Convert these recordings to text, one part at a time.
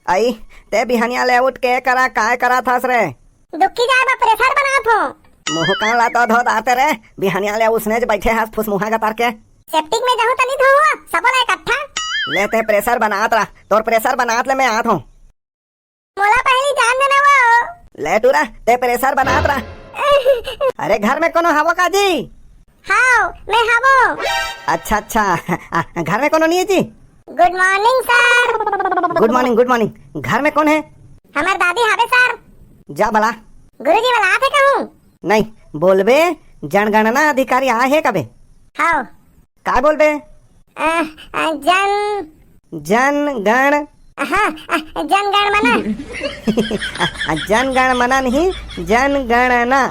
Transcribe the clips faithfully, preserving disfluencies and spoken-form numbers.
अई, ते बिहनिया ले उठ के करा, काय करा थस रे? दुक्की जाए बर प्रेशर बनात हो। मुंह कान ला तो धो दाते रे, बिहनिया ले उसने ज बैठे हस फुसमुहा गतर के। सेप्टिक में जाहूं त नहीं धोहूं, सबो ला इकट्ठा। ले ते प्रेशर बनात रह, तोर प्रेशर बनात ले मैं आत हूं। मोला पहली जान देना वो। ले टूरा, ते प्रेशर बनात रह। अरे घर में कोनो हवो का जी? हाव, मैं हवो। अच्छा, अच्छा। आ, घर में कोनो नहीं है जी? गुड मॉर्निंग सर। गुड मॉर्निंग, गुड मॉर्निंग। घर में कौन है? हमर दादी हवे सर। जा बला। गुरुजी बलात हे कहूं? नहीं, बोलबे, जनगणना अधिकारी आए हे कबे? हाव। काय बोलबे? अ, अ, जन जनगण। हाँ, अ, जनगण मना। अ, जनगण मना नहीं, जनगणना।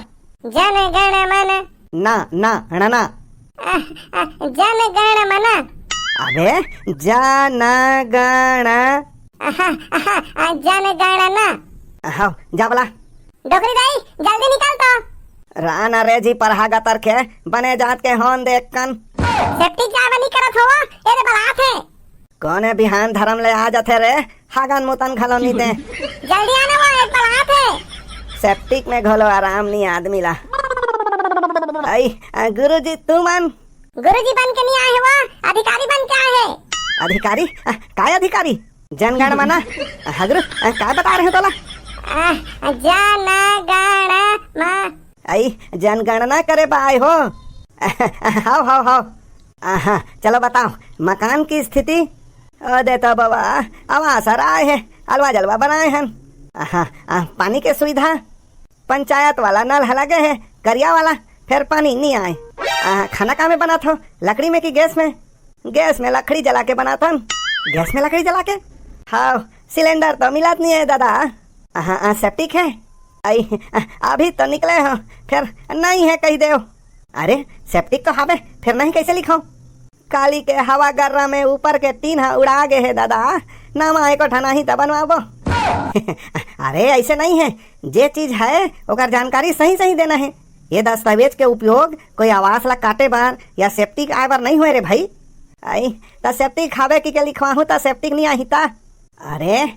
जनगण मन। ना, ना, णना। अ, अ, जनगण मना। अबे, जनगण। अहा, अहा, अ, जनगणना। हाव, जा बला। डोकरी दाई, जल्दी निकल तो। रा ना रे जी, परहा गतर के, बने जात के होन देख कन। सेप्टिक जाए बर नहीं करत होवो, ए दे बलात हे। कोने बिहान धरम ले आ जाथे रे, हागन मुतन घलो नहीं दे। जल्दी आना वो, एक बलात हे। सेप्टिक में घलो आराम नहीं आदमी ला। आई, आ, गुरुजी तू मन। गुरुजी बन के नहीं आए हे वो, अधिकारी बन के आए हे। अधिकारी? आ, काय अधिकारी? जनगण मना। हगरू, आ, काय बता रहे हो तोला? आ, जनगण मा। आई, जनगणना करे बा आए हो। हाव, हाव, हाव। आहा, चलो बताओ, मकान की स्थिति? ओ दे तो बाबा, आवास हर आए हे, अलवा जलवा बनाए हन। आहा, आ, पानी के सुविधा? पंचायत वाला नल ह लगे हे, करिया वाला, फेर पानी नी आए। आ, खाना का में बनात हो, लकड़ी में कि गैस में? गैस में लकड़ी जला के बनाथन। गैस में लकड़ी जला के? हाव, सिलेंडर तो मिलत नहीं है दादा। हाँ, हाँ, सेप्टिक है। आई, अभी तो निकले हो, फिर नहीं है कही देव। अरे, सेप्टिक तो हावे, फिर नहीं कैसे लिखो? काली के हवा गर्रा में ऊपर के टीन हा उड़ा गे हे दादा, नामा एको ठा नाही त बनवाबो। अरे, ऐसे नहीं है, जे चीज है ओकर जानकारी सही सही देना है। ये दस्तावेज के उपयोग कोई आवास ला काटे बर या सेप्टिक आए बर नहीं होए रे भाई। आई, त सेप्टिक हावे कि के लिखवाहूं त सेप्टिक नहीं आही त? अरे,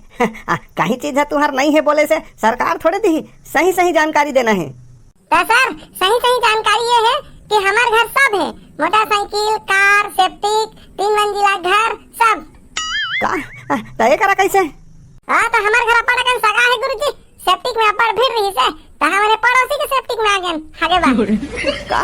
कहीं चीज है तुहर नहीं है बोले से सरकार थोड़े दी, सही सही जानकारी देना है। त सर, सही सही जानकारी ये है कि हमार घर सब है, मोटरसाइकिल, कार, सेप्टिक, तीन मंजिला घर, सब। का? त ये करा कैसे? हाँ, त हमार घर अपन अकन सगा है गुरुजी, सेप्टिक में अब्बड़ भीड़ रहिस हे, त हमन पड़ोसी के सेप्टिक में आ गेन, हागे बर। का?